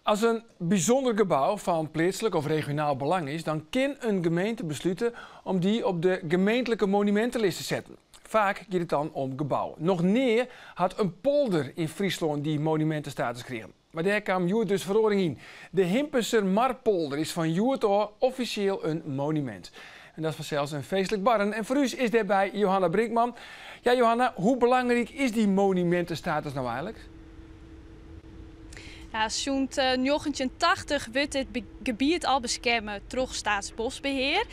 As in bysûnder gebou fan pleatslik of regionaal belang is, dan kin in gemeente beslute om dy op de gemeentlike monumintelist te setten. Faak giet it dan om gebouwen. Noch nea hat in polder yn Fryslân dy monumintestatus krigen. Mar dêr kaam hjoed dus feroaring yn. De Himpenser Marpolder is fan hjoed ôf offisjeel in monumint. En dat is fansels in feestlik barren. En foar ús is dêrby Johanna Brinkman. Ja Johanna, hoe belangryk is dy monumintestatus no eigenlik? Ja, sûnt 1980 wurdt dit gebiet al beskerme troch Staatsbosbeheer.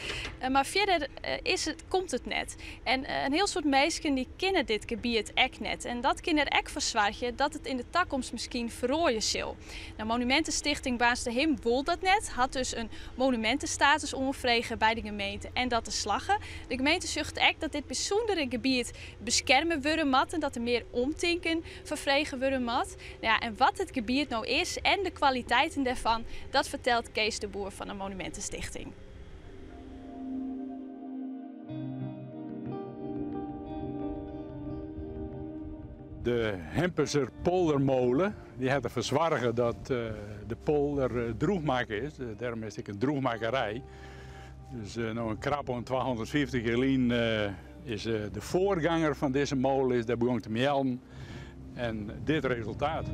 Mar fierder is it, komt it net. En in hiel soad minsken dy kinne dit gebiet ek net. En dat kin der ek foar soargje dat it yn de takomst miskien feroarje sil. De Monumentenstichting Boarnsterhim wol dat net, hat dus in monumintestatus oanfrege by de gemeente en dat is slagge. De gemeente sjocht ek dat dit bysûndere gebiet beskerme wurde moat en dat der mear omtinken foar frege wurde moat. Nou ja, en wat it gebiet no is en de kwaliteiten dêrfan, dat fertelt Kees de Boer fan de Monumentenstichting. De Himpenser poldermolen dy hat derfoar soarge dat de polder drûch makke is. Dêrom is it ek in drûchmakkerij. Dus no in krap oan 250 jier lyn is de foarganger fan dizze mole is dêr begûn te meallen en dit resultaat.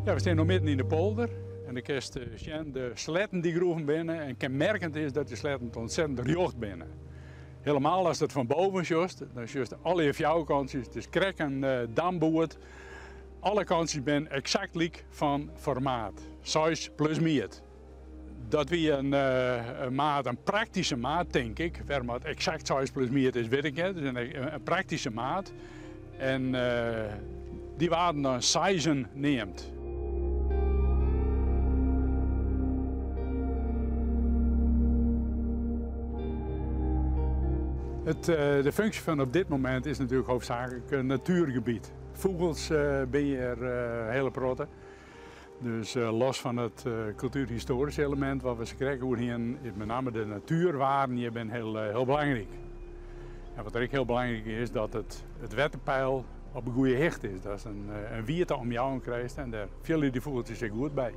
Ja, we stean no midden yn de polder en dan kinst sjen de sletten dy't groeven binne en kenmerkend is dat dy sletten ontzettend rjocht binne. Helemaal ast it fan boven sjochst, dan sjochst allegear fjouwerkantsjes, it is krekt in damboerd. Alle kantsjes binne eksakt lyk fan formaat, seis plus miet. Dat wie in maat, in praktyske maat tink ik. Wêrom it eksakt seis plus miet is wit ik net. It is in praktyske maat. En dy waarden dan seizen neamd. Het, de funksje fan op dit momint is natuerlik hoofdzaaklik in natuergebiet. Fûgels binne hjir hiele protte. Dus los fan it kultuerhistoarysk elemint wat we sakrekt oer hienen, is met name de natuerwaarden hjir binne hiel, hiel belangryk. En wat der ek hiel belangryk is, dat it, it wetterpeil op in goede hichte is. Dat is in, in wiete omjouwing krijst en dêr fiele dy fûgeltsjes ek goed by.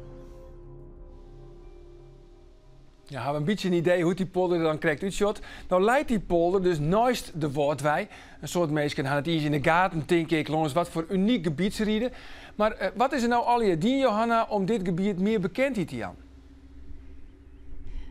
Ja, hawwe in bytsje in idee hoe't dy polder der dan krekt útsjocht. No leit dy polder dus neist de Wâldwei. In soad minsken ha net iens yn de gaten, tink ik, lâns wat foar unyk gebiet se ride. Mar eh, wat is der no allegear dien, Johanna, om dit gebiet mear bekendheid te jaan?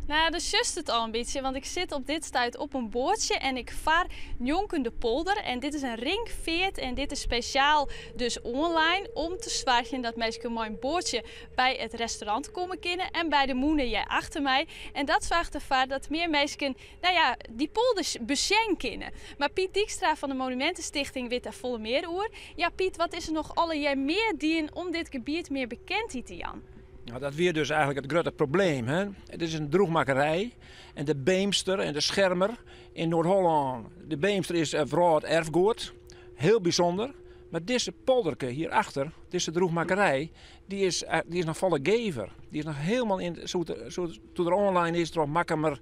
Nou, do sjochst it al in bytsje, want ik sit op dit stuit op in boatsje en ik far njonken de polder. En dit is in ringfeart en dit is spesjaal dus oanlein om te soargjen dat minsken mei in boatsje by it restaurant komme kinne en by de mûne hjir achter my. En dat soarget derfoar dat mear minsken, nou ja, dy polders besjen kinne. Mar Piet Dykstra fan de Monumentenstichting wit dêr folle mear oer. Ja Piet, wat is der noch allegear mear dien om dit gebiet mear bekendheid te jaan? Nou, dat wie dus eigenlik it grutte probleem. Hè? It is in drûchmakkerij en de Beemster en de Schermer yn Noard-Hollân. De Beemster is wrâlderfgoed, hiel bysûnder. Mar dizze polderke hierachter, dizze drûchmakkerij, dy is, dy is noch folle gever. Dy is noch hielendal yn, doe't er oanlein is troch Makkumer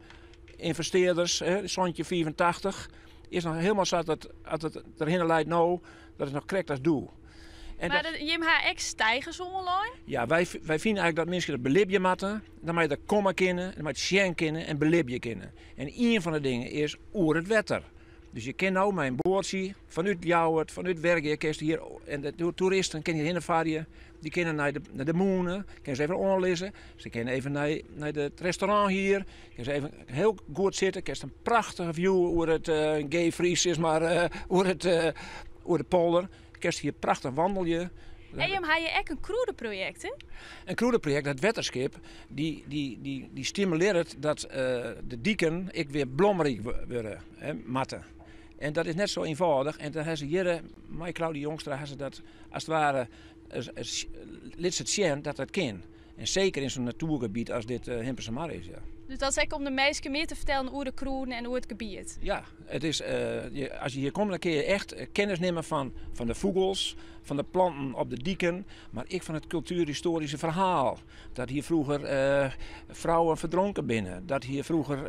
ynvestearders, 1785, is noch hielendal sa dat as it derhinne leit no, dat is noch krekt as doe. En mar dat, jim ha ek steigers oanlein? Ja, wy, wy fine eigenlik dat minsken it belibje moatte. Dan moatte je der komme kinne, dan moatte je sjen kinne en belibje kinne. En ien fan de dingen is oer it wetter. Dus je kin no mei in boatsje fanút Ljouwert, fanút Wergea, kinst hjir, en de toeristen kinne hjir hinne farje. Dy kinne nei de, nei de mûne, kinne se even oanlizze. Se kinne even nei, nei it restaurant hier, kinne se even hiel goed sitte. Kinst in prachtige view oer it uh, Geef Fries, sis mar, uh, oer, it, uh, oer de polder. Kinst hier prachtich wandelje. En jim ha hjir ek in krûdeprojekt, hè? In krûdeprojekt, it wetterskip, dy, dy, dy, dy stimulearret dat uh, de diken ek wer blomryk wurde hè, moatte. En dat is net sa ienfâldich. En dan ha se hjir, mei Claudy Jongstra, ha se dat as it ware, lit se it sjen dat dat kin. En seker yn sa'n natoergebiet as dit uh, Himpenser Mar is. Ja. Dus dat is ek om de minsken mear te fertellen oer de krûden en oer it gebiet. Ja, it is, as je hjir komme dan kinne je echt kennis nimme fan de fûgels, fan de planten op de diken, mar ek fan it kultuerhistoaryske ferhaal. Dat hier froeger frouwen ferdronken binne, dat hier froeger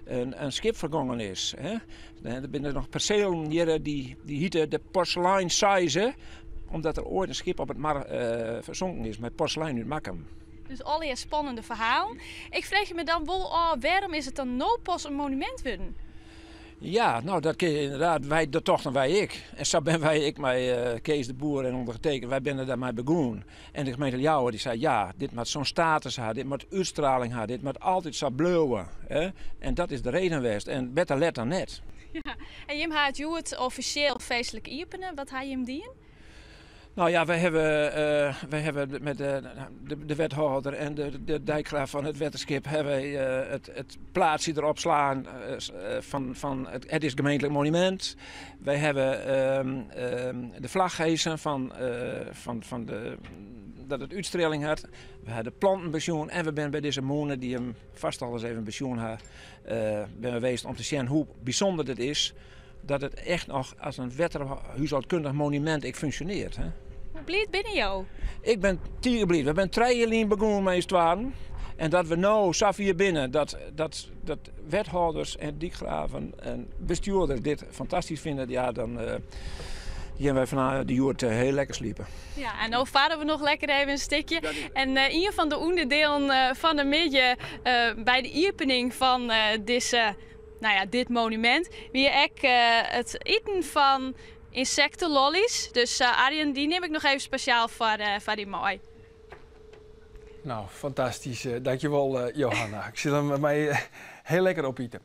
in skip fergongen is. Hè. Der binne noch perselen hjir dy hite de porselein seize, omdat der oait in skip op it mar fersonken is mei porselein út Makkum. Dus allegear spannende ferhalen. Ik freegje my dan wol ôf, wêrom is it dan no pas in monumint wurden? Ja, nou dat kin je ynderdaad, wy, dat tochten wy ek. En sa binne wy ek mei Kees de Boer en ûndergetekende, wy binne dêrmei begûn. En de gemeente Ljouwert dy sei, ja, dit moat sa'n status ha, dit moat útstraling ha, dit moat altyd sa bliuwe. Hè? En dat is de reden west. En better let dan net. Ja, en jim ha it hjoed offisjeel feestlik iepene. Wat ha jim dien? Nou ja, wy hawwe met de wethâlder en de dijkgraaf fan it wetterskip hawwe wy it plaatsje derop slaan fan it is gemeentlik monumint. Wy hawwe de flach hesen fan de, dat it útstrieling hat. We hawwe de planten besjoen en we binne by dizze mûne, dy't jim fêst al ris even besjoen ha, binne we west om te sjen hoe bysûnder dit is. Dat it echt noch as in wetterhúshâldkundich monumint ek funksjonearret. Hè? Hoe bliid binne jo? Ik bin tige bliid. We binne 3 jier lyn begûn mei ús twaen. En dat we no safier binne dat wethâlders en dykgraven en bestjoerders dit fantastysk fine, ja, dan gean wy fan de hjoed hiel lekker sliepe. Ja, en no farre we noch lekker even in stikje. En ien fan de ûnderdielen fan de middei by de iepening fan dizze, nou ja, dit monumint wie ek it iten fan ynsektelollies. Dus Arjen, dy nim ik noch even spesjaal foar dy mei. Nou, fantastysk. Dankjewol, Johanna. Ik sil him mei hiel lekker opite.